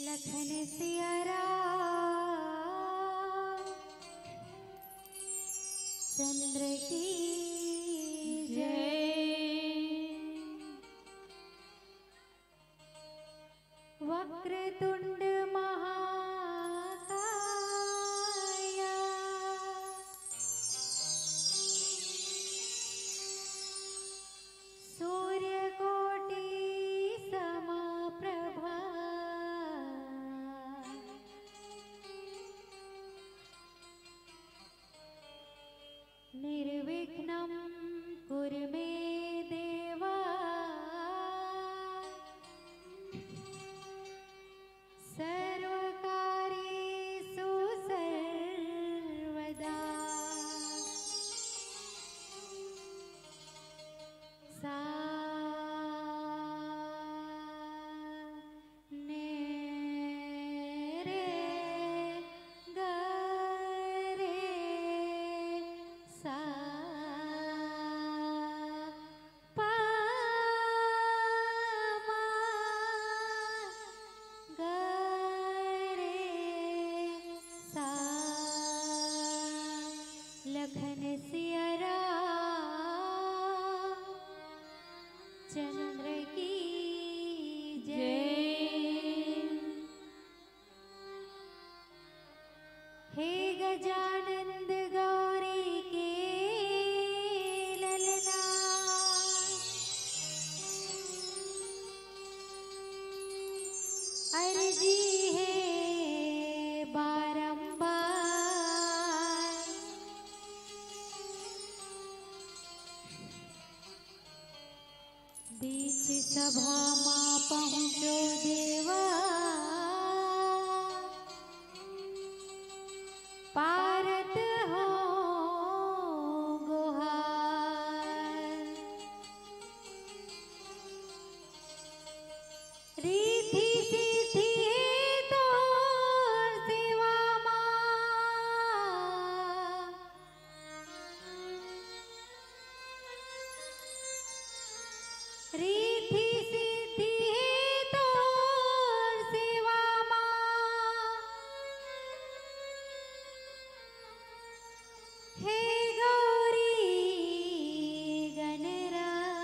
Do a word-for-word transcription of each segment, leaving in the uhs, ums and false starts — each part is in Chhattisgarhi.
लखन सिया राम चंद्र की जय। वक्रतुंड महाकाया सूर्यकोटि समप्रभा। निर्विघ्नं कुरु मे देवा सर्वकार्येषु सर्वदा। सा ने रे ग रे सा प मा ग रे सा। लखन सिया राम चंद्र की जय। हे गजानंद गौरी के ललना, अर्जी हे बारंबार। बीच सभा मा पहुँचो देवा, पारत हो गुहार। रिद्धि सिद्धि हे तोर सेवा मा, रिद्धि सिद्धि हे तोर सेवा मा, हे गौरी गणराज।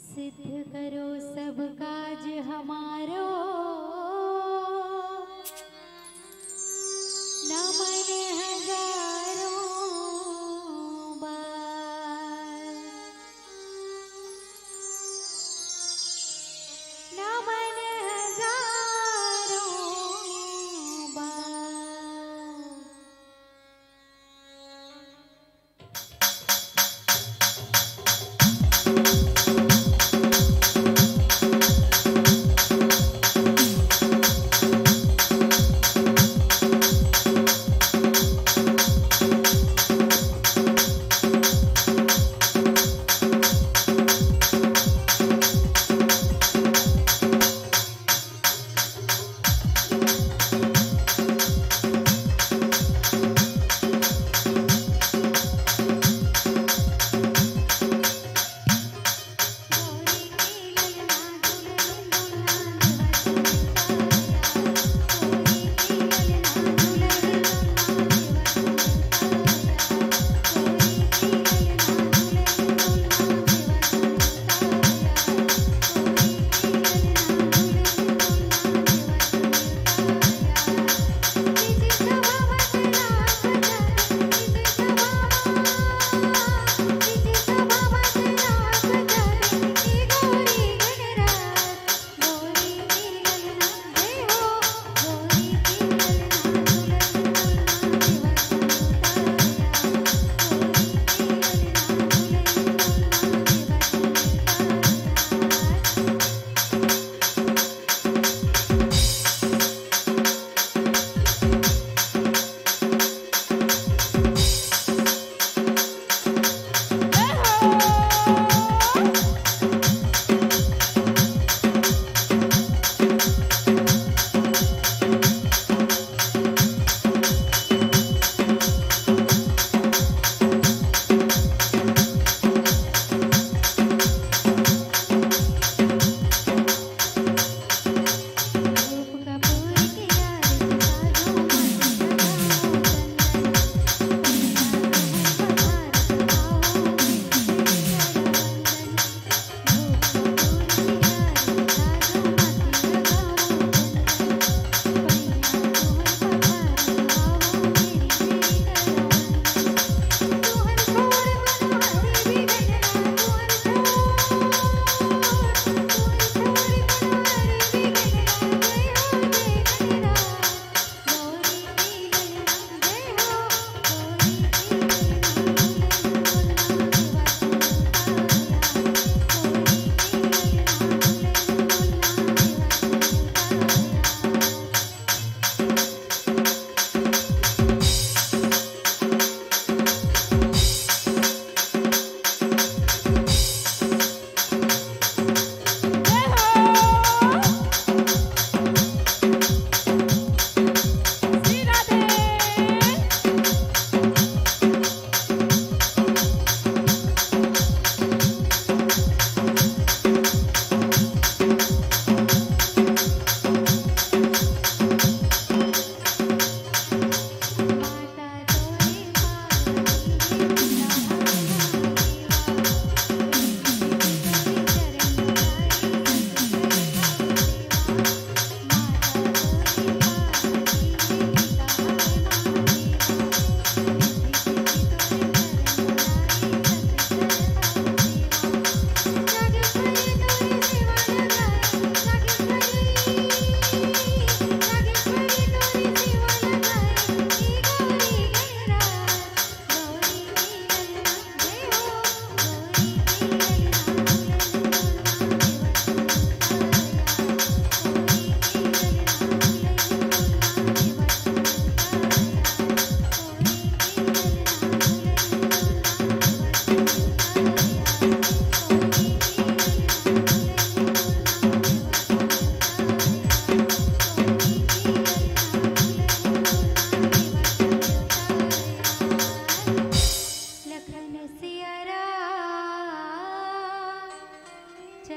सिद्ध करो सब काज हमारो, नमन हजारों बार। नमन हजारों बार।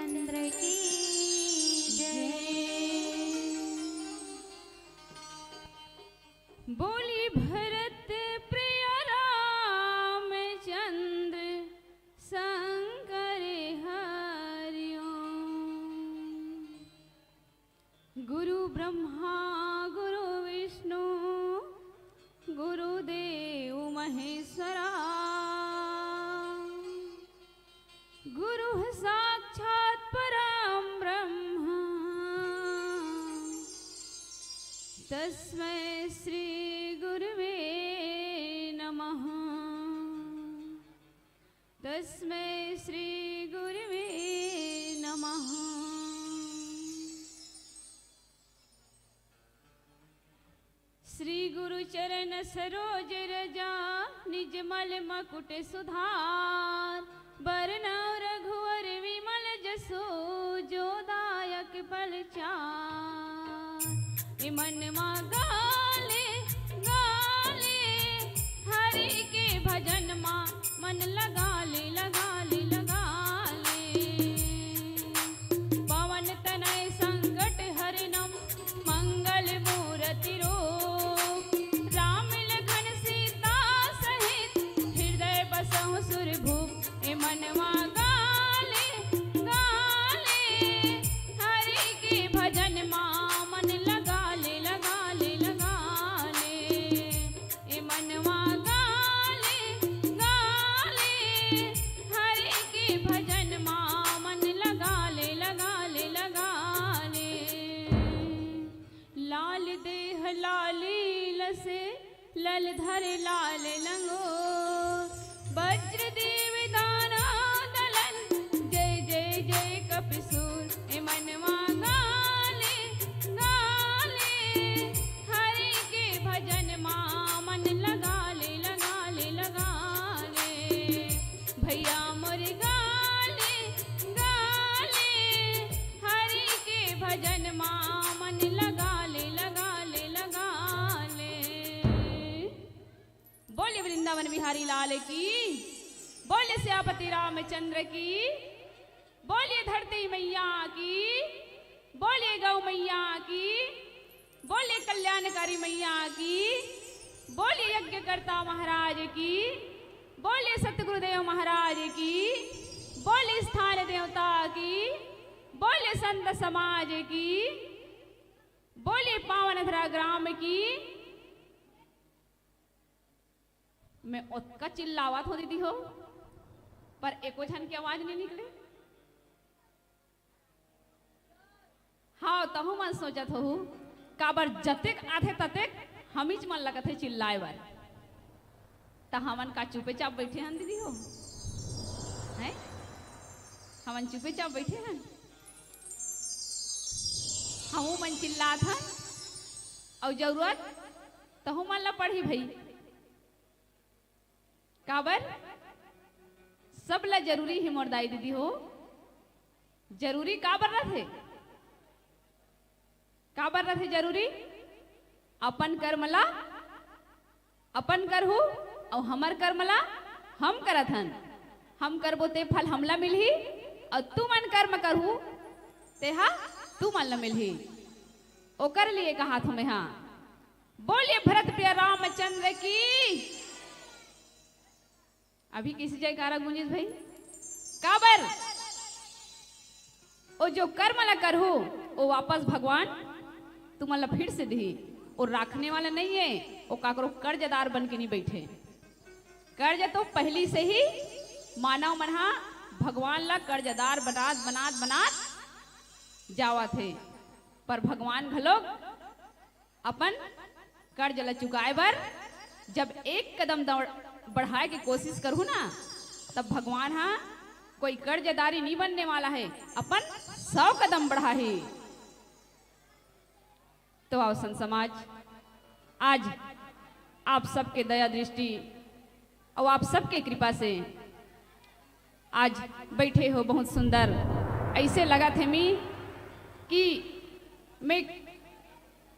चंद्र की जय। बोली भरत प्रिय रामचंद्र शंकर हरिओम। गुरु ब्रह्मा गुरु विष्णु गुरुदेव महेश्वरा। गुरुः साक्षात् परं ब्रह्म तस्मै श्री गुरुवे नमः। तस्मै श्री गुरुवे नमः। श्री गुरु चरण सरोज रजा निज मल मकुट सुधार। बरनउँ रघुवर विमल जसु जो दायक फल चार। ए मनमा गाले गाले हरि के भजन मा मन लगाले लगाले लगाले। पवन तनय संकट हरनम मंगल मूरति रूप। राम लखन सीता सहित हृदय बसहु सुरभूप। ए मनवा गाले गाले हरि के भजन मा मन लगाले लगाले लगाले। ए मनवा गाले गाले हरि के भजन मा मन लगाले लगाले लगाले। लाल देह लाली लसे लल धर लाल लंगो। वज्र देव दाना दलन जय जय जय कपिसूर। ए मनवा गाले गाले हरि के भजन मा मन लगाले लगाले लगाले। भैया मोर गाले गाले हरि के भजन मा मन लगाले लगाले लगाले। बोलिए वृंदावन बिहारी लाल की। बोलिए सियापति रामचंद्र की। बोलिए धरती मैया की। बोलिए गौ मैया की। बोलिए कल्याणकारी मैया की। बोलिए यज्ञकर्ता महाराज की। बोलिए सतगुरुदेव महाराज की। बोलिए स्थान देवता की। बोलिए संत समाज की। बोलिए पावन अधरा ग्राम की। मैं ओतका चिल्लावत हो दीदी हो, पर एको झन के आवाज नहीं निकले। हाँ, तहु मन सोचत होहू, काबर जतेक आथे ततेक हमीच मन लगत हे चिल्लाए बर। त हमन का चुपे चाप बैठे हन दीदी हो? हैं? हमन चुपे चाप बैठे हन? हमू मन चिल्लात हन, अउ जरूरत तहु मन ला पड़ही भई। काबर? सब ला जरूरी हे मोर दाई दीदी हो। जरूरी काबर रथे? काबर रथे जरूरी? अपन कर्म ला अपन करहू, अउ हमर कर्म ला हम करत हन। हम करबो ते फल हमला मिलही, अउ तुमन कर्म करहू, तेहा तुमन ला मिलही। ओकर लिए कहात हूँ मैं हा। बोलिए भरत प्रिय रामचंद्र की। अभी कइसे जयकारा गूंजिस भई? काबर? ओ जो कर्म ला करहू, ओ वापस भगवान तुमन ला फिर से दिही। ओ राखने वाला नहीं है, ओ काकरो कर्जदार बन के नहीं बैठे। कर्ज तो पहली से ही मानव मन हा भगवान ला कर्जदार बनात, बनात, बनात जावत हे, पर भगवान घलोक अपन कर्ज ला चुकाए बर जब एक कदम दौड़ बढ़ाए के कोशिश करहू ना, तब भगवान हा कोई कर्जदारी नहीं बनने वाला है, अपन सौ कदम बढ़ाही। तो आओ संत समाज, आज आप सबके दया दृष्टि अउ आप सबके कृपा से आज बैठे हो बहुत सुंदर। ऐसे लगत हे मी कि मैं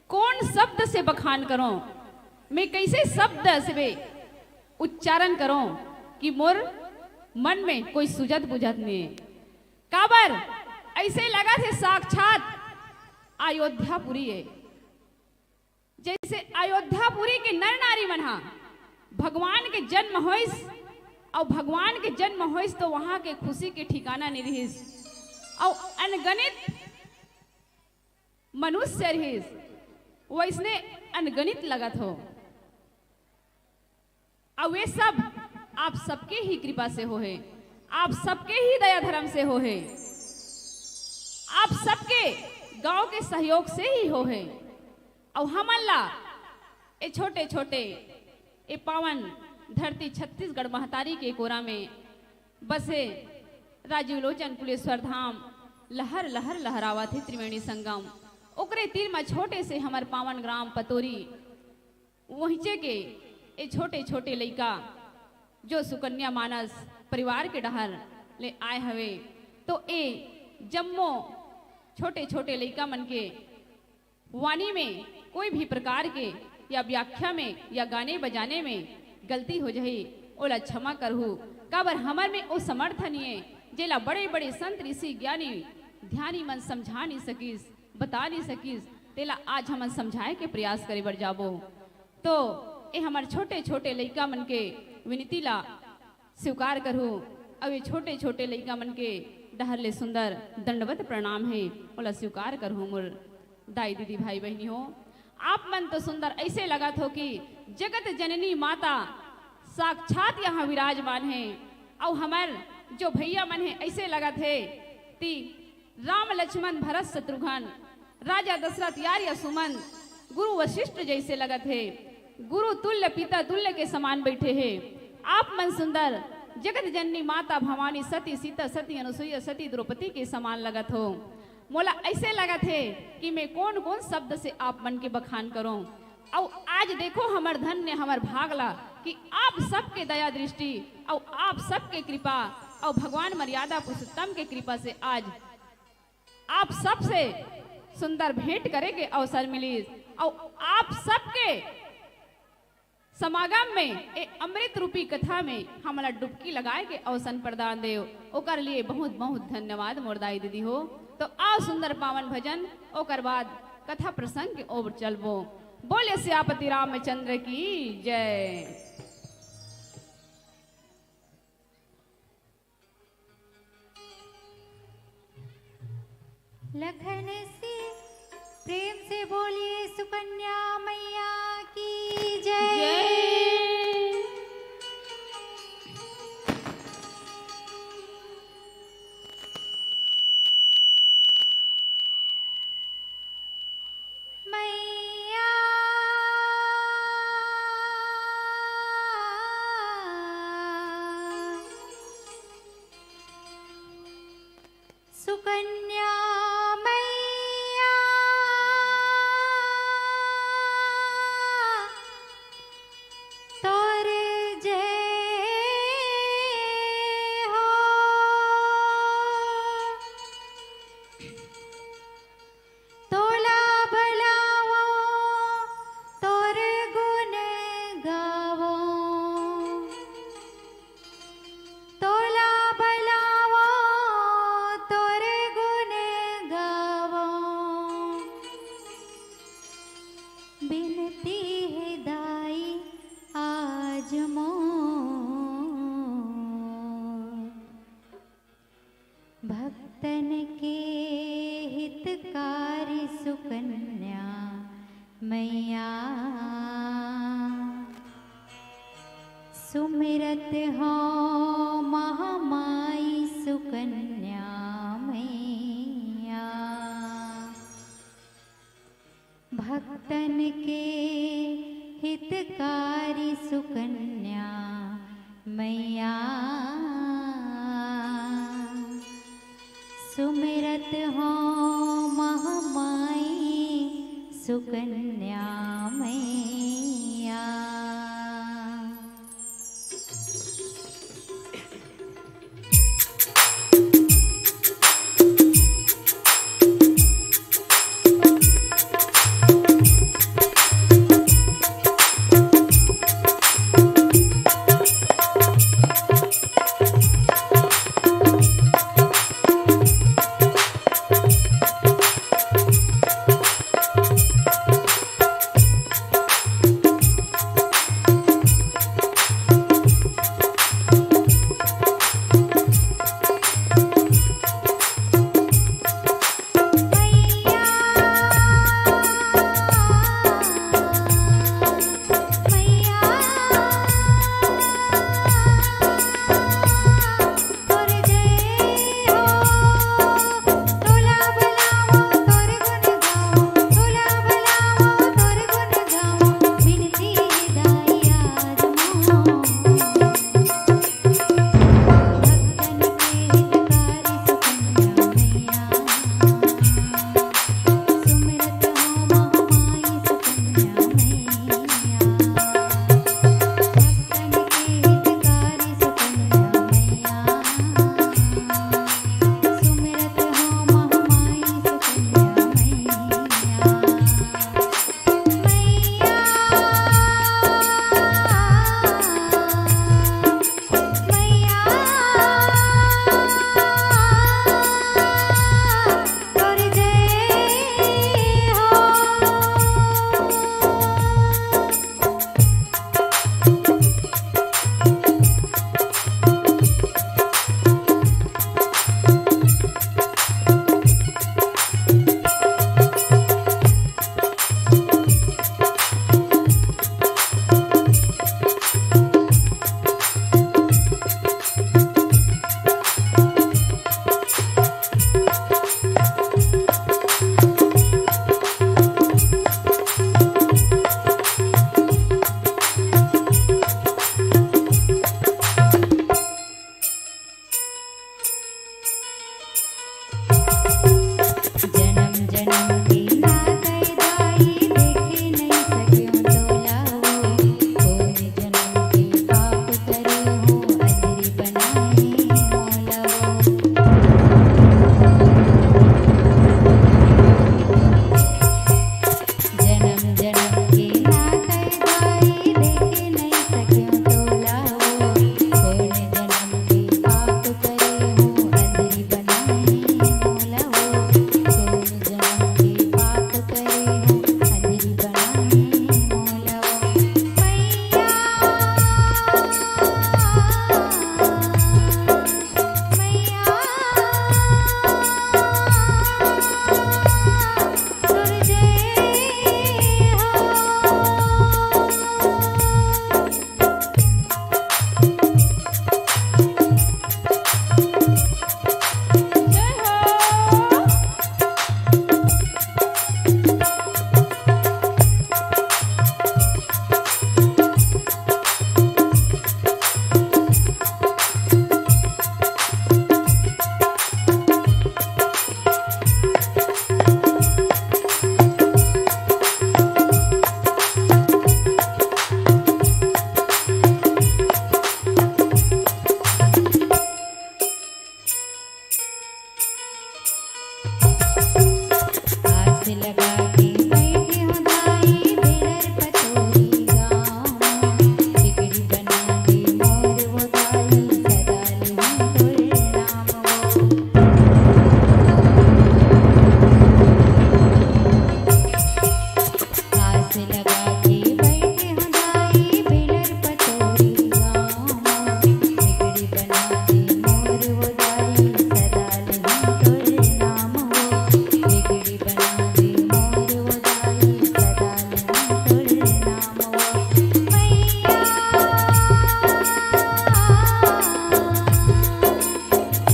कौन शब्द से बखान करों, मैं कैसे शब्द से उच्चारण करों कि मोर मन में कोई सुजत बुझत नहीं है। काबर? ऐसे लगत हे साक्षात अयोध्यापुरी हे। जैसे अयोध्यापुरी के नर नारी मन हा भगवान के जन्म होइस, अउ भगवान के जन्म होइस तो वहां के खुशी के ठिकाना नहीं रहिस, अउ अनगणित मनुष्य रहिस, वैसने अनगणित लगत हो। अउ ये सब आप सबके ही कृपा से हो हे, आप सबके ही दया धर्म से हो हे, आप सबके गांव के सहयोग से ही हो हे। अउ हमन ला ए छोटे छोटे, ए पावन धरती छत्तीसगढ़ महतारी के कोरा में बसे राजीव लोचन कुलेश्वर धाम लहर लहर लहरावत हे त्रिवेणी संगम, ओकरे तीर म छोटे से हमर पावन ग्राम पतोरी, वहिंचे के ए छोटे छोटे लइका जो सुकन्या मानस परिवार के डहर ले आए हवे, तो ए जम्मो छोटे छोटे लइका मन के वाणी में कोई भी प्रकार के या व्याख्या में या गाने बजाने में गलती हो जाही, ओला क्षमा करहू। काबर हमर में ओ समर्थ नइये, जेला बड़े-बड़े संत, ऋषि, ज्ञानी, ध्यानी मन समझा नहीं सकिस, बता नहीं सकिस, तेला आज हमन समझाए के प्रयास करे बर जाबो। तो ए हमर छोटे-छोटे लइका मन के विनती ला स्वीकार करहू। अउ ये छोटे-छोटे लइका मन के डहर ले सुंदर दंडवत प्रणाम हे, ओला स्वीकार करहू। मोर दाई दीदी भाई बहिनी हो, आप मन तो सुंदर ऐसे लगत हो कि जगत जननी माता साक्षात यहाँ विराजमान हे। अउ हमर जो भैया मन हे, ऐसे लगत हे कि राम लक्ष्मण भरत शत्रुघ्न, राजा दशरथ यार या सुमन, गुरु वशिष्ठ जैसे लगत हे, गुरु तुल्य पिता तुल्य के समान बैठे हे। आप मन सुंदर जगत जननी माता भवानी सती सीता सती अनुसुईया सती द्रौपदी के समान लगत हो। मोला ऐसे लगत हे कि मैं कौन कौन शब्द से आप मन के बखान करूं। अउ आज देखो हमर धन्य हमर भाग ला कि आप सबके दया दृष्टि अउ आप सबके कृपा अउ भगवान मर्यादा पुरुषोत्तम के कृपा से आज आप सबसे सुंदर भेंट करे के अवसर मिलिस। अउ आप सबके समागम में ए अमृत रूपी कथा में हमला डुबकी लगाए के अवसर प्रदान देव, ओकर लिए बहुत बहुत धन्यवाद मोर दाई दीदी हो। तो आओ सुंदर पावन भजन, ओकर बाद कथा प्रसंग के ओर चलबो। बोले सियापति रामचंद्र की जय। लखन से प्रेम से बोलिए सुकन्या मैया की जय। जय। मैया सुकन्या मैया तोर जय हो। तोला बलावो, तोर गुण गावो। तोला बलावो, तोर गुण गावो। बिनती हे दाई आज मोर। भक्तन के हितकारी सुकन्या मैया, सुमिरत हो महामाई सुकन्या मैया। भक्तन के हितकारी सुकन्या मैया, सुमिरत हो महामाई सुकन्या मैया। जनम के नातै दाई देखे नइ सकेंव तोला वो, कोन जनम के पाप करे हों अंधरी बनाए मोला वो। जनम जनम के नातै दाई देखे नइ सकेंव तोला वो, कोन जनम के पाप करे हों अंधरी बनाए मोला वो, कोन जनम के पाप करे हों अंधरी बनाए मोला वो। मैया, मैया, तोर जय हो। जय हो। आस लगा के बैठे हों दाई, बेलर पतोरी गाँव म। बिगड़ी बना दे मोर वो दाई, सदा लेहूँ तोर नाम वो। आस लगा के बैठे हों दाई, बेलर पतोरी गाँव म। बिगड़ी बना दे मोर वो दाई, सदा लेहूँ तोर नाम वो। बिगड़ी बना दे मोर वो दाई, सदा लेहूँ तोर नाम वो। मैया,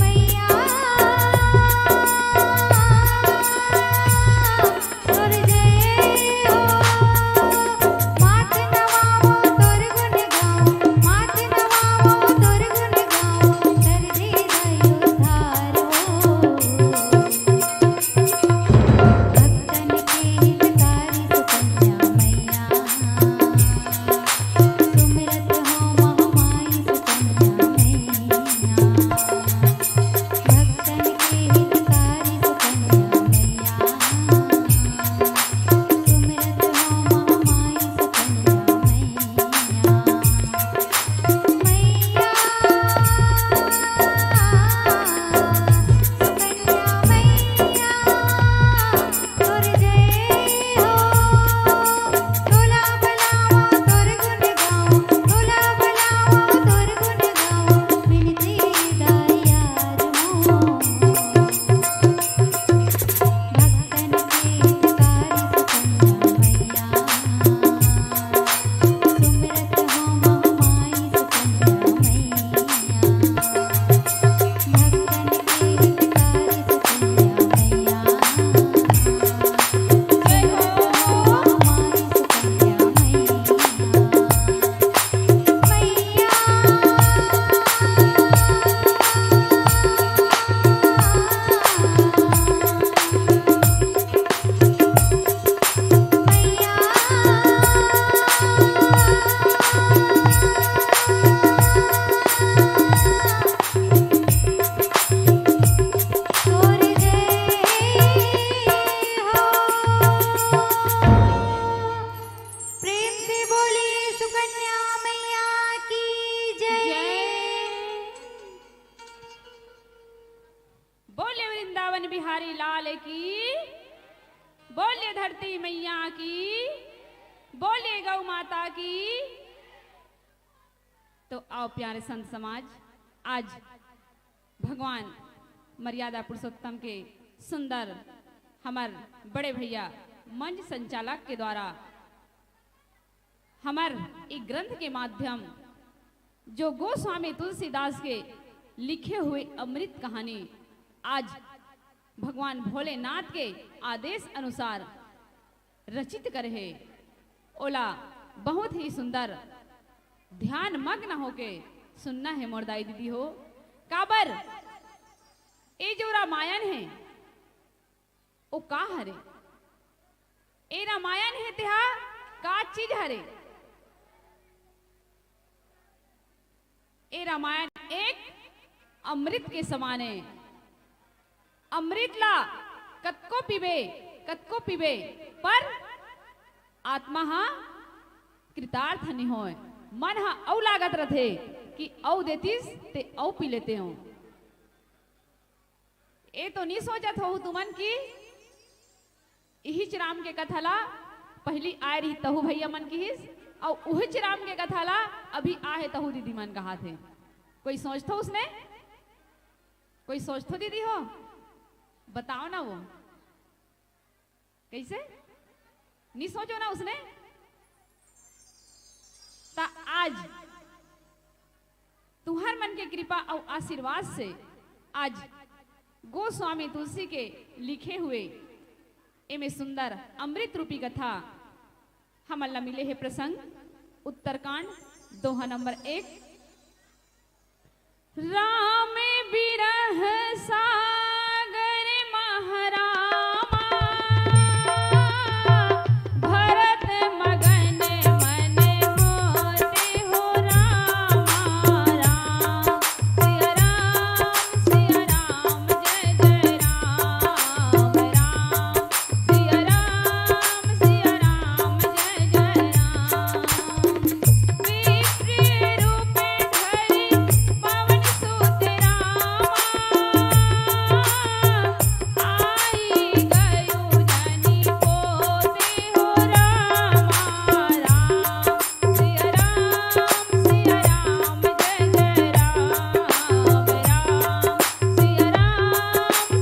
मैया, तोर जय हो, माथ नवावों तोर गुण गावों, माथ नवावों तोर गुण गावों, कर दे दया उद्धार हो। भक्तन के हितकारी सुकन्या मैया, सुमिरत हों महामाई सुकन्या मैया। भक्तन के हितकारी सुकन्या मैया, सुमिरत हों महामाई सुकन्या मैया। मैया, सुकन्या मैया, तोर जय हो, तोला बलावों तोर गुण गावों, तोला बलावों तोर गुण गावों, बिनती दाई आज मोर। भक्तन के हितकारी सुकन्या मैया, सुमिरत हों महामाई सुकन्या मैया। भक्तन के हितकारी सुकन्या मैया, सुमिरत हों महामाई सुकन्या मैया। मैया। प्रेम से बोलिए सुकन्या मैया की जय। जय। बोलिए वृंदावन बिहारी लाल की, बोलिए धरती मैया की, बोलिए गौ माता की। तो आओ प्यारे संत समाज, आज भगवान मर्यादा पुरुषोत्तम के सुंदर हमर बड़े भैया मंच संचालक के द्वारा हमर एक ग्रंथ के माध्यम जो गोस्वामी तुलसीदास के लिखे हुए अमृत कहानी आज भगवान भोलेनाथ के आदेश अनुसार रचित करे हे, ओला बहुत ही सुंदर ध्यान मग्न होके सुनना हे मोर दाई दीदी हो। काबर ए जो रामायण हे, ओ का हरे? ए रामायण हे तेहा का चीज हरे? ए रामायण एक अमृत के समान हे। अमृत ला कतको पीबे, कतको पीबे, पर आत्मा हा कृतार्थ नइ होय। मन हा अउ लागत रथे कि अउ देतिस ते अउ पी लेते हो। ए तो नी सोचत होहू तुमन कि इहिच राम के कथा ला पहिली आय रही तहू भैया मन किहिस, अउ उहिच राम के कथा ला अभी आहे तहू दीदी मन कहाथे। कोई सोचथो उसने? कोई सोचथो दीदी हो? बताओ ना वो। कइसे? नी सोचो ना उसने? त आज तुहर मन के कृपा अउ आशीर्वाद से आज गोस्वामी तुलसी के लिखे हुए एमे सुंदर अमृत रूपी कथा हमन ला मिले हे प्रसंग उत्तरकांड दोहा नंबर एक। राम बिरह सागर महारामा, भरत मगन मन मोर हो रामा। राम सिया राम सिया राम जय जय राम। राम सिया राम सिया राम जय जय राम। विप्र रूप धरि पवन सुत रामा, आई गयो जनि पोते हो रामा। राम सिया राम सिया राम जय जय राम। राम सिया राम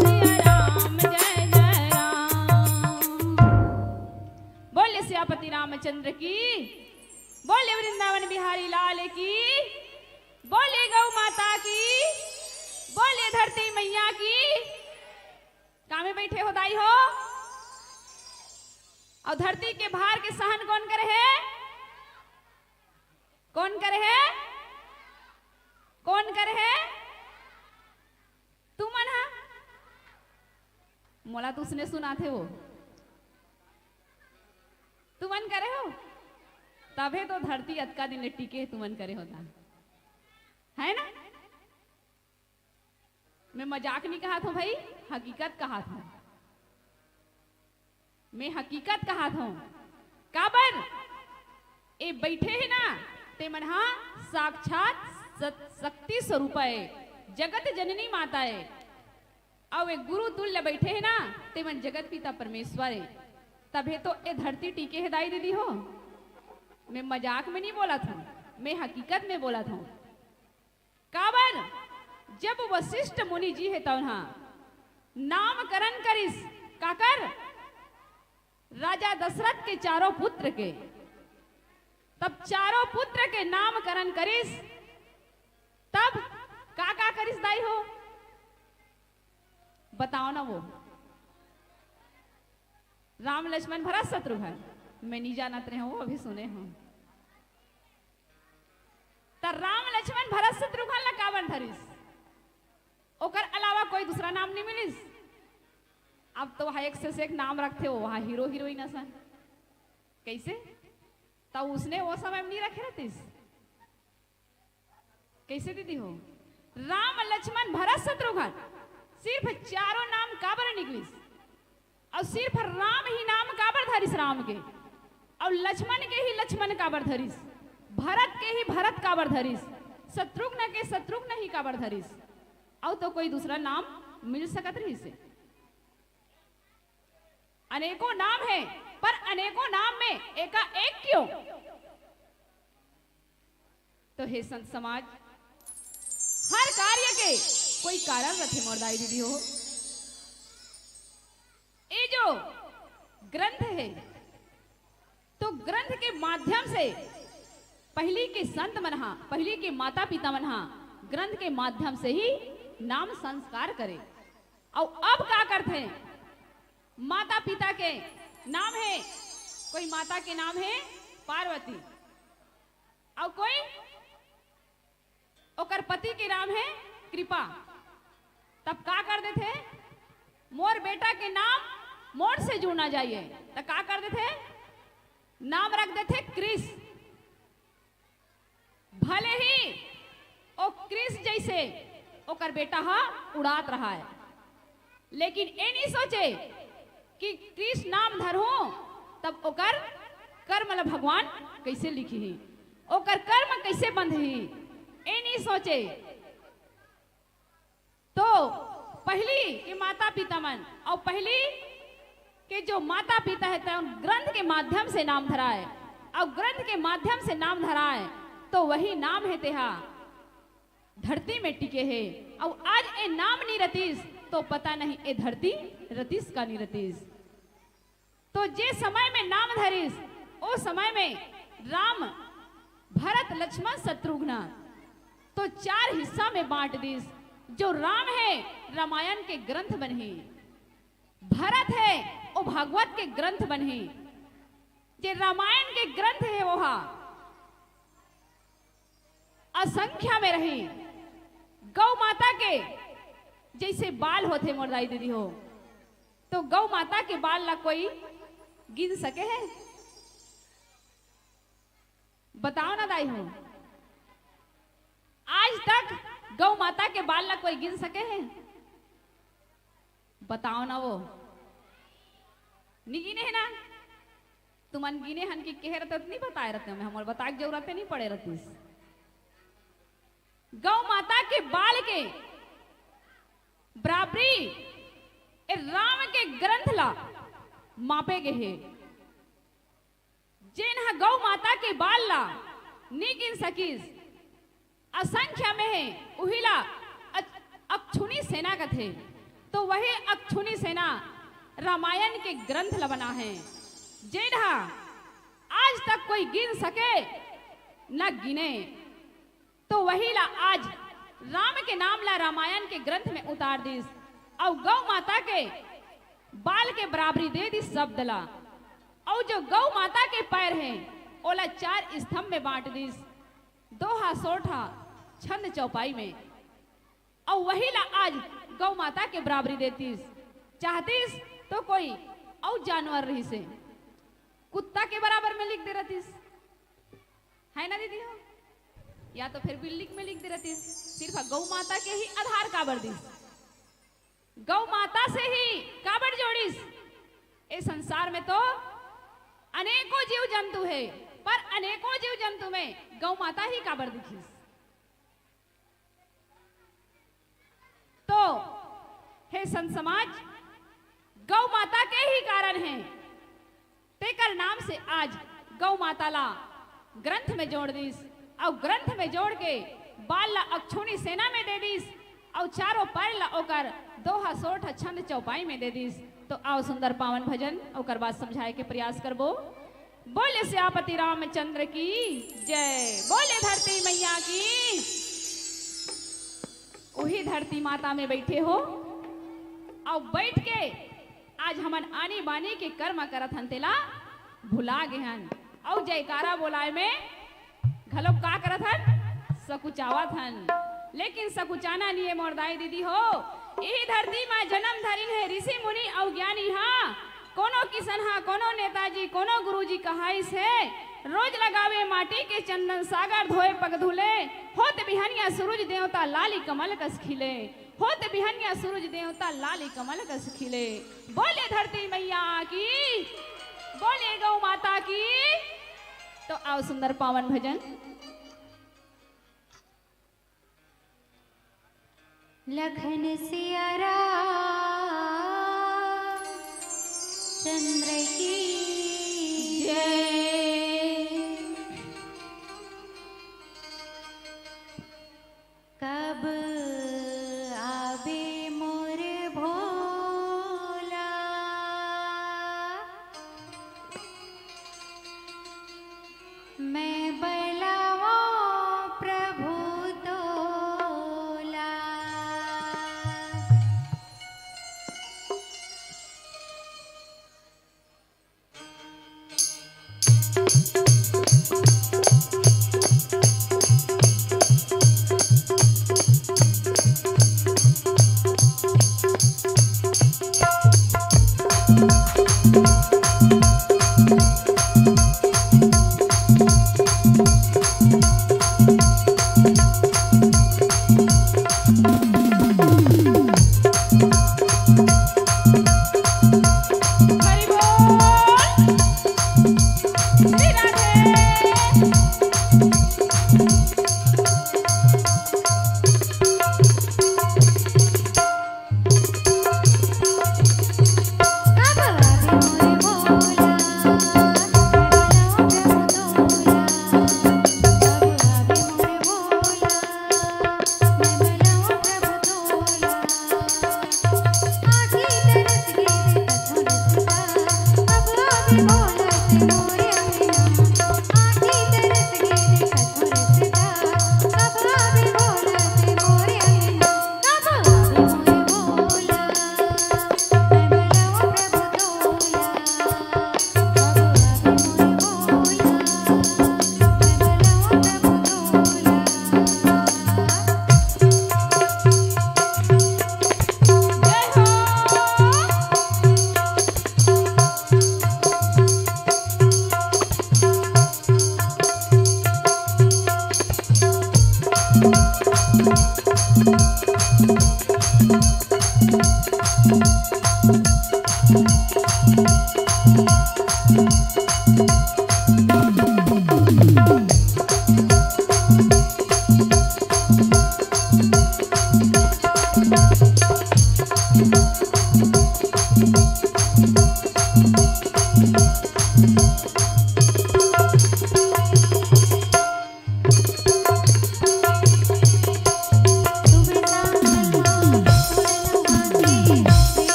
सिया राम जय जय राम। बोले सियापति रामचंद्र की, बोले वृंदावन बिहारी लाल की, बोले गौ माता की, बोले धरती मैया की। कामे बैठे हो दाई हो? अउ धरती के भार के सहन कोन करे हे? कोन करे हे? कोन करे हे? तुमन हा? मोला तो उसने सुनाथे वो। तुमन करे हो? तभे तो धरती अतका दिन ले टिके हे, तुमन करे हो ता। है ना? मैं मजाक नहीं कहात हूँ भाई, हकीकत कहात हूँ। मैं हकीकत कहात हूँ। काबर? ए बैठे हे ना, ते मन हा साक्षात सत-, शक्ति स्वरूप हे, जगत जननी माता हे। अउ ए गुरु तुल्य बैठे हे ना, ते मन जगत पिता परमेश्वर हे। तभे तो ए धरती टिके हे दाई दीदी हो। मैं मजाक में नहीं बोलत हूँ, मैं हकीकत में बोलत हूँ। काबर? जब वशिष्ठ मुनि जी हे तउन हा नामकरण करिस, काकर? राजा दशरथ के चारों पुत्र के। तब चारों पुत्र के नामकरण करिस, तब का का करिस दाई हो? बताओ ना वो। राम लक्ष्मण भरत शत्रुघ्न, मैं नहीं जानत रहे हूँ, वो अभी सुने हूँ। त राम लक्ष्मण भरत शत्रुघ्न ला काबर धरिस? ओकर अलावा कोई दूसरा नाम नहीं मिलिस। अब तो वहाँ एक से, से एक नाम रखथे, वो वहाँ हीरो हीरोइन असन। कैसे? त उसने वो समय में नहीं रखे रहतिस। कैसे दीदी हो? राम लक्ष्मण भरत शत्रुघ्न, सिर्फ चारों नाम काबर निकलिस? अउ सिर्फ राम ही नाम काबर धरिस राम के? अउ लक्ष्मण के ही लक्ष्मण काबर धरिस? भरत के ही भरत काबर धरिस? शत्रुघ्न के शत्रुघ्न ही काबर धरिस? अउ तो कोई दूसरा नाम मिल सकत रहिस हे? अनेकों नाम हे, पर अनेकों नाम में एकाएक क्यों? तो हे संत समाज, हर कार्य के कोई कारण रथे मोर दाई दीदी हो। ये जो ग्रंथ हे, तो ग्रंथ के माध्यम से पहिली के संत मन हा, पहिली के माता पिता मन हा ग्रंथ के माध्यम से ही नाम संस्कार करे। अउ अब का करथे? माता पिता के नाम हे, कोई माता के नाम हे पार्वती, अउ कोई ओकर पति के नाम हे कृपा। तब का कर देथे? मोर बेटा के नाम मोर से जुड़ना चाहिए, त का कर देथे? नाम रख देथे कृष। भले ही ओ कृष जैसे ओकर बेटा हा उड़ात रहा है, लेकिन ए नहीं सोचे कि कृष नाम धरहूं तब ओकर कर्म ला भगवान कैसे लिखही, ओकर कर्म कैसे बंधही, ए नहीं सोचे। तो पहिली के माता पिता मन अउ पहिली के जो माता पिता हे, तेन ग्रंथ के माध्यम से नाम धराए, अउ ग्रंथ के माध्यम से नाम धराए, तो वही नाम हे, तेहा धरती में टिके हे। अउ आज ए नाम नी रतिस, तो पता नहीं ए धरती रतिस का नी रतिस। तो जे समय में नाम धरिस, ओ समय में राम, भरत, लक्ष्मण, शत्रुघ्न, तो चार हिस्सा में बांट दिस। जो राम हे, रामायण के ग्रंथ बनही, भरत हे, ओ भागवत के ग्रंथ बनही, जे रामायण के ग्रंथ हे, ओहा असंख्या में रही। गौ माता के जैसे बाल होथे, मोर दाई दीदी हो, तो गौ माता के बाल ला कोई गिन सके हे? बताओ ना दाई हो, आज तक गौ माता के बाल ला कोई गिन सके हे? बताओ ना वो, नी गिने हे ना? तुमन गिने हन कि कहे रहते तो नहीं बताए रहते, मैं हमर बताए के जरूरत नहीं पड़े रहतीस। गौ माता के बाल के बराबरी ए राम के ग्रंथ ला मापे गे हे। जेन ह गौ माता के बाल ला नी गिन सकिस, असंख्या में हे, उही ला अ-, अक्षुणी सेना कथे। तो वही अक्षुणी सेना रामायण के ग्रंथ ला बना हे, जेन ह आज तक कोई गिन सके न गिने। तो वही ला आज राम के नाम ला रामायण के ग्रंथ में उतार दिस, अउ गौ माता के बाल के बराबरी दे दिस शब्द ला। अउ जो गौ माता के पैर हे, ओला चार स्तंभ में बांट दिस, दोहा, सोरठा, छंद, चौपाई में। अउ वही ला आज गौ माता के बराबरी देतिस, चाहतिस तो कोई अउ जानवर रहिसे, कुत्ता के बराबर में लिख दे रहतिस, है ना दीदी हो? या तो फिर बिल्ली में लिख दे रहतिस। सिर्फ गौ माता के ही आधार काबर दिस, गौ माता से ही काबर जोड़िस? ए संसार में तो अनेकों जीव जंतु हे, पर अनेकों जीव जंतु में गौ माता ही काबर दिखिस? तो हे संत समाज, गौ माता के ही कारण हे, तेकर नाम से आज गौ माता ला ग्रंथ में जोड़ दिस, अउ ग्रंथ में जोड़ के बाल ला अक्षुणी सेना में दे दिस, अउ चारों पैर ला ओकर दोहा, सोरठा, छंद, चौपाई में दे दिस। तो आओ सुंदर पावन भजन, ओकर बाद समझाए के प्रयास करबो। बोले सियापति रामचंद्र की जय, बोले धरती मैया की। उही धरती माता में बैठे हो, अउ बैठ के आज हमन आनी बानी के कर्म करत हन, तेला भुला गे हन। अउ जयकारा बोलाए में घलो का करत हन? सकुचावत हन। लेकिन सकुचाना निये मोर दाई दीदी हो, इही धरती मा जन्म धरिन हे ऋषि मुनि अउ ज्ञानी हा। कोनो किसन हा, कोनो नेताजी, कोनो गुरुजी कहाइस हे, रोज लगावे माटी के चंदन, सागर धोए पग धुले, होत बिहनिया सूरज देवता लाली कमल कस खिले। होत बिहनिया सूरज देवता लाली कमल कस खिले। बोले धरती मैया की, बोले गौ माता की। तो आओ सुंदर पावन भजन। लखन सिया राम चंद्र की जय। कब आबे मोर भोला, मैं बलावों प्रभु तोला।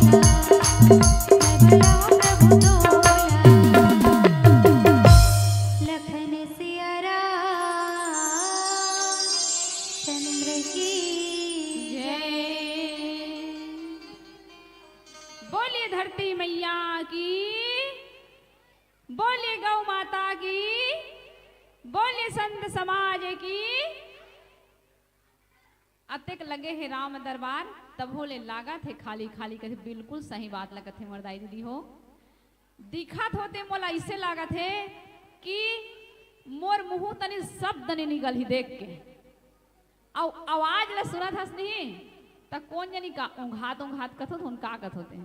मैं बुलाऊं प्रभु तोला। लखन सिया राम चंद्र की जय। बोलिए धरती मैया की, बोलिए गौ माता की, बोलिए संत समाज की। अतेक लगे हे राम दरबार, तभो ले लागत हे खाली खाली, कथे बिल्कुल सही बात लगत हे मोर दाई दीदी हो। दिखत होते मोला अइसे लागत हे कि मोर मुंह तनी शब्द नइ निकलही देख के, अउ आवाज ल सुनत हस नहीं त कोन जनी का ओंघात ओंघात कथोत होन, का कथोते।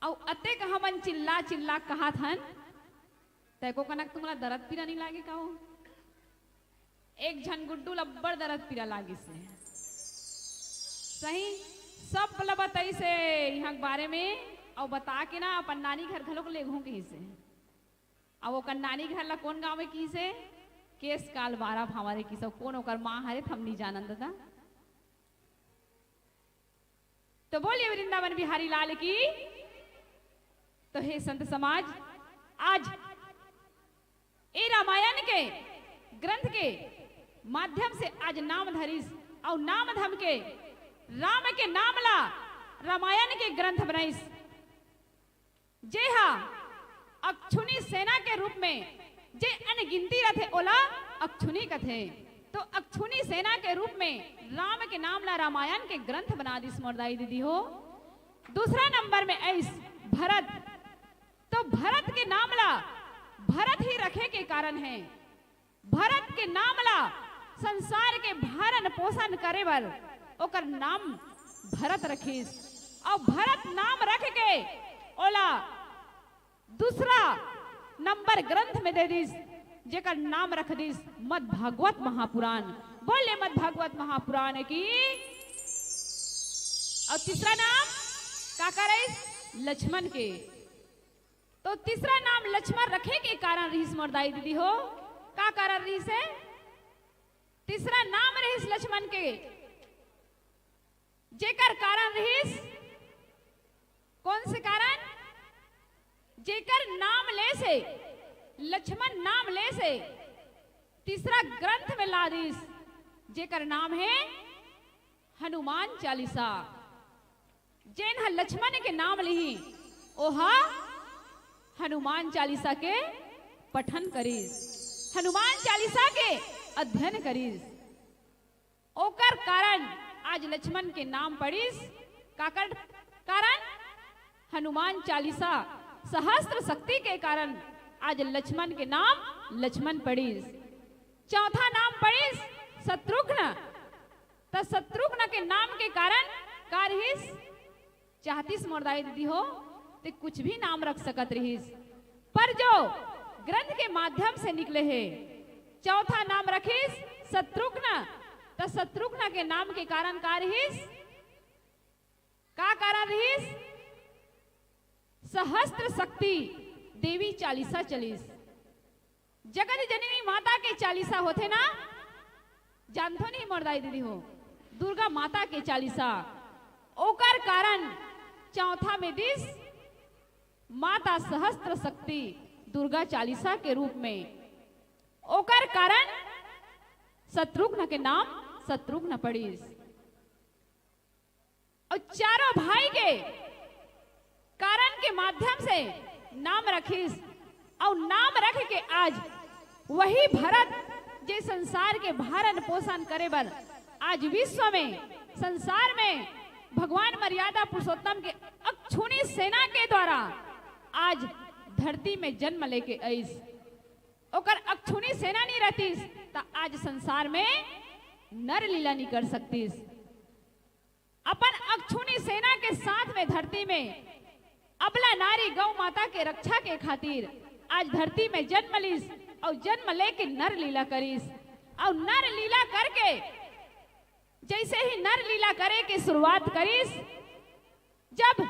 अउ अतेक हमन चिल्ला चिल्ला कहत हन, तैको कनक तुमला दरद पीरा नइ लागे का हो? एक झन गुड्डू ल अब्बड़ दरद पीरा लागिस हे। सही, सब ल बताइस हे इहाँ के बारे में, अउ बता के ना अपन नानी घर घलोक लेगहूं कहिस हे। अउ ओकर नानी घर ला कोन गांव में कहिस हे? केसकाल बारा भांवर कहिस हे। कोन ओकर माँ हरे, हम नइ जानन ददा। तो बोलिए वृंदावन बिहारी लाल की। तो हे संत समाज, आज ए रामायण के ग्रंथ के माध्यम से आज नाम धरिस, अउ नाम धम के राम के नाम ला रामायण के ग्रंथ बनाइस। जे हा अक्षुणी सेना के रूप में जे अनगिनती रथे, ओला अक्षुणी कथे। तो अक्षुणी सेना के रूप में राम के नाम ला रामायण के ग्रंथ बना दिस मोर दाई दीदी हो। दूसरा नंबर में आइस भरत। तो भरत के नाम ला भरत ही रखे के कारण हे, भरत के नाम ला संसार के भरण पोषण करे बर ओकर नाम भरत रखिस। अउ भरत नाम रख के ओला दूसरा नंबर ग्रंथ में दे दिस, जेकर नाम रख दिस मद भागवत महापुराण। बोले मद भागवत महापुराण की। अउ तीसरा नाम का करिस? लक्ष्मण के। तो तीसरा नाम लक्ष्मण रखे के कारण रहिस मोर दाई दीदी हो। का कारण रहिस हे? तीसरा नाम रहिस लक्ष्मण के, जेकर कारण रहिस, कोन से कारण? जेकर नाम ले से, लक्ष्मण नाम ले से तीसरा ग्रंथ में ला दिस, जेकर नाम हे हनुमान चालीसा। जेन ह लक्ष्मण के नाम लिही, ओहा हनुमान चालीसा के पठन करिस, हनुमान चालीसा के अध्ययन करिस। ओकर कारण आज लक्ष्मण के नाम पड़िस। काकर कारण? हनुमान चालीसा सहस्त्र शक्ति के कारण आज लक्ष्मण के नाम लक्ष्मण पड़िस। चौथा नाम पड़िस शत्रुघ्न। त शत्रुघ्न के नाम के कारण का रहिस? चाहतिस मोर दाई दीदी हो, ते कुछ भी नाम रख सकत रहिस, पर जो ग्रंथ के माध्यम से निकले हे, चौथा नाम रखिस शत्रुघ्न। त शत्रुघ्न के नाम के कारण का रहिस? का कारण रहिस? सहस्त्र शक्ति देवी चालीसा चलिस। जगत जननी माता के चालीसा होथे ना, जानथो नहीं मोर दाई दीदी हो, दुर्गा माता के चालीसा। ओकर कारण चौथा में दिस माता सहस्त्र शक्ति दुर्गा चालीसा के रूप में। ओकर कारण शत्रुघ्न के नाम शत्रुघ्न पड़िस। अउ चारों भाई के कारण के माध्यम से नाम रखिस, अउ नाम रख के आज वही भरत, जे संसार के भरण पोषण करे बर आज विश्व में, संसार में भगवान मर्यादा पुरुषोत्तम के अक्षुणी सेना के द्वारा आज धरती में जन्म लेके आइस। ओकर अक्षुणी सेना नहीं रहतिस, त आज संसार में नर लीला नहीं कर सकतिस। अपन अक्षुणी सेना के साथ में धरती में अबला नारी गौ माता के रक्षा के खातिर आज धरती में जन्म लिस, अउ जन्म लेके नर लीला करिस। अउ नर लीला करके, जैसे ही नर लीला करे के शुरुआत करिस, जब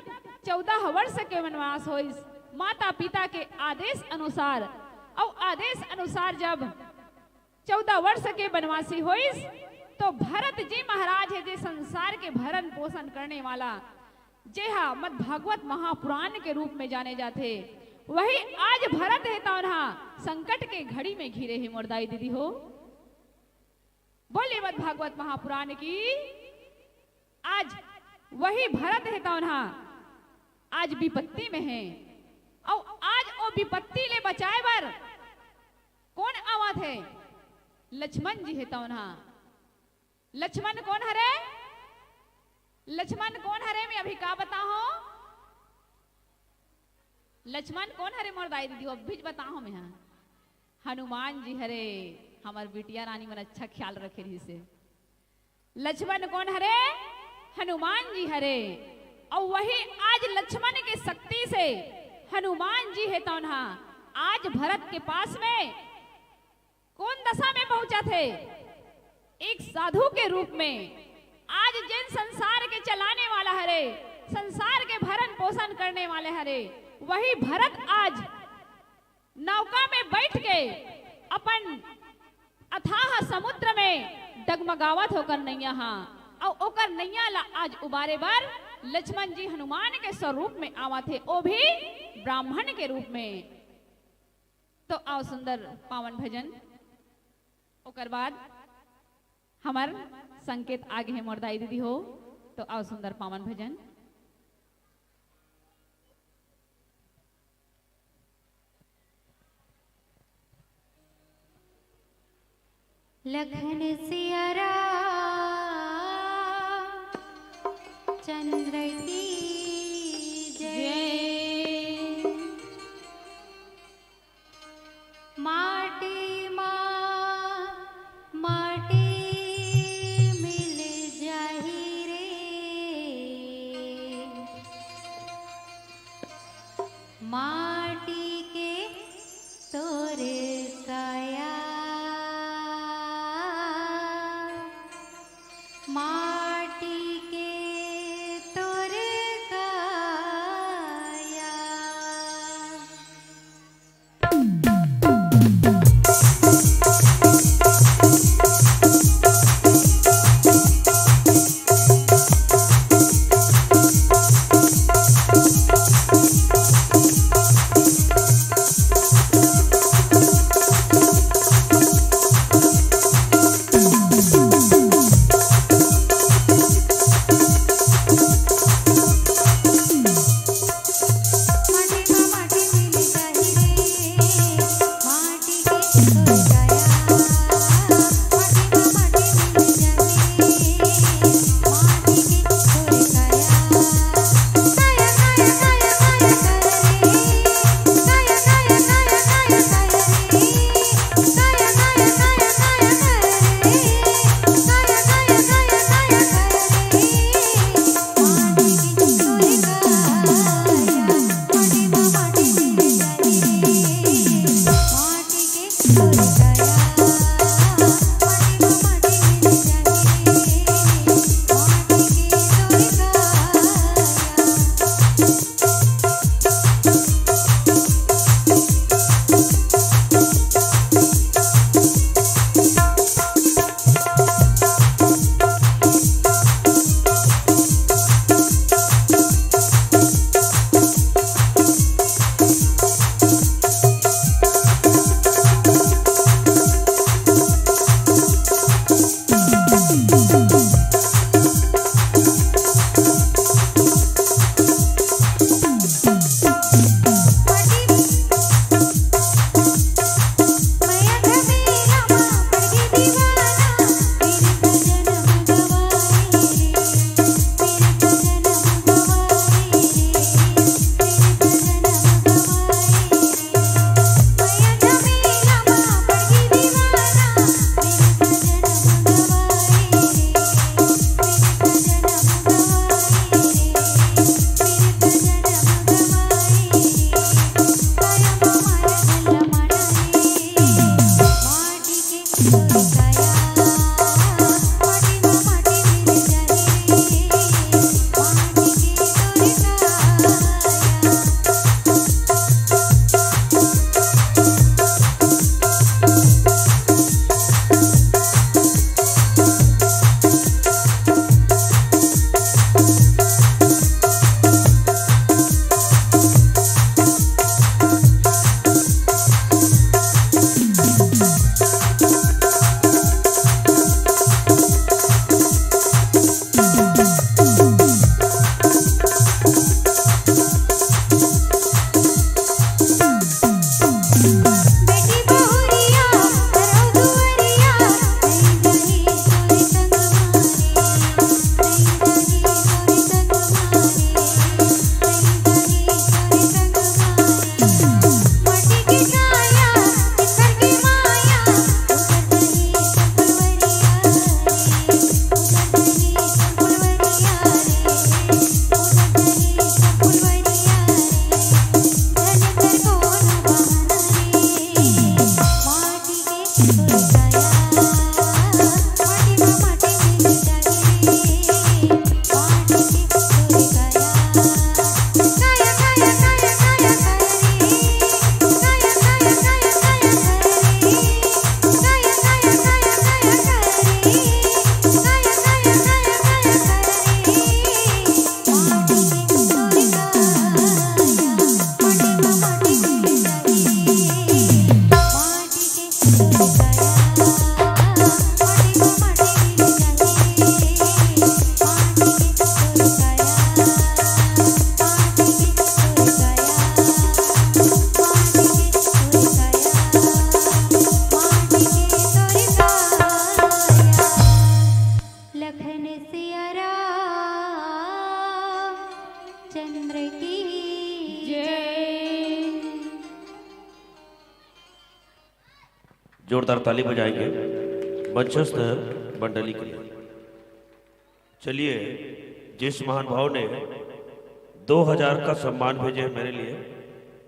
चौदह वर्ष के वनवास होइस, माता पिता के आदेश अनुसार, अउ आदेश अनुसार जब चौदह वर्ष के वनवासी होइस, तो भरत जी महाराज हे, जे संसार के भरण पोषण करने वाला, जे हा मद भागवत महापुराण के रूप में जाने जाथे, वही आज भरत हे तौन हा संकट के घड़ी में घिरे हे मोर दाई दीदी हो। बोलिए मद भागवत महापुराण की। आज वही भरत हे तौन हा आज विपत्ति में हे, अउ आज ओ विपत्ति ले बचाए बर कोन आवत हे? लक्ष्मण जी हे तौन हा। लक्ष्मण कोन हरे? लक्ष्मण कोन हरे? मैं अभी का बताहूं? लक्ष्मण कोन हरे मोर दाई दीदी? अभी बताहूं मैं हा। हनुमान जी हरे। हमर बिटिया रानी मन अच्छा ख्याल रखे रहिसे। लक्ष्मण कोन हरे? हनुमान जी हरे। अउ वही आज लक्ष्मण के शक्ति से हनुमान जी हे तौन हा आज भरत के पास में कोन दशा में पहुंचत हे? एक साधु के रूप में। आज जेन संसार के चलाने वाला हरे, संसार के भरण पोषण करने वाले हरे, वही भरत आज नौका में बैठ के अपन अथाह समुद्र में डगमगावत होकर नैया हा, अउ ओकर नैया ला आज उबारे बर लक्ष्मण जी हनुमान के स्वरूप में आवत हे, ओ भी ब्राह्मण के रूप में। तो आओ सुंदर पावन भजन। ओकर बाद हमर संकेत आगे हे मोर दाई दीदी हो, तो आओ सुंदर पावन भजन। लखन सिया राम चंद्र की जय। माटी मा माटी मिल जाही रे, माटी के तोर काया, माटी के तोर चंद्र की जय। जोरदार ताली बजाएंगे मंचस्थ मंडली के लिए। चलिए, जिस महानुभाव ने दो हजार का सम्मान भेजे है मेरे लिए,